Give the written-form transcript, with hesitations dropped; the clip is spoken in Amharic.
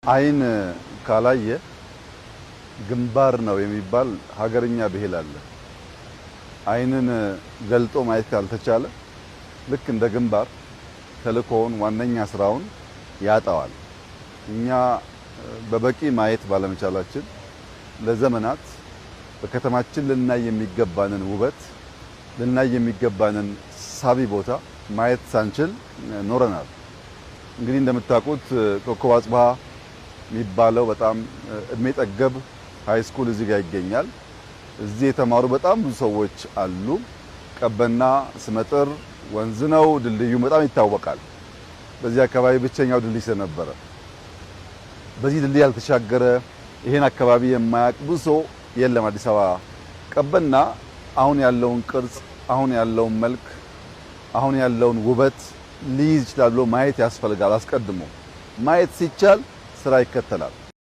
አይን ካላየ ግንባር ነው የሚባል ሀገርኛ ብሂል አለ። አይንን ገልጦ ማየት ካልተቻለ ልክ እንደ ግንባር ተልእኮውን ዋነኛ ስራውን ያጣዋል። እኛ በበቂ ማየት ባለመቻላችን ለዘመናት በከተማችን ልናይ የሚገባንን ውበት፣ ልናይ የሚገባንን ሳቢ ቦታ ማየት ሳንችል ኖረናል። እንግዲህ እንደምታውቁት ኮከብ አጽብሃ የሚባለው በጣም እድሜ ጠገብ high school እዚህ ጋር ይገኛል። እዚህ የተማሩ በጣም ብዙ ሰዎች አሉ። ቀበና ስመጥር ወንዝ ነው። ድልድዩ በጣም ይታወቃል። በዚህ አካባቢ ብቸኛው ድልድይ ስለነበረ በዚህ ድልድይ ያልተሻገረ፣ ይሄን አካባቢ የማያውቅ ብዙ ሰው የለም አዲስ አበባ። ቀበና አሁን ያለውን ቅርጽ፣ አሁን ያለውን መልክ፣ አሁን ያለውን ውበት ሊይዝ ይችላል ብሎ ማየት ያስፈልጋል። አስቀድሞ ማየት ሲቻል ስራ ይከተላል።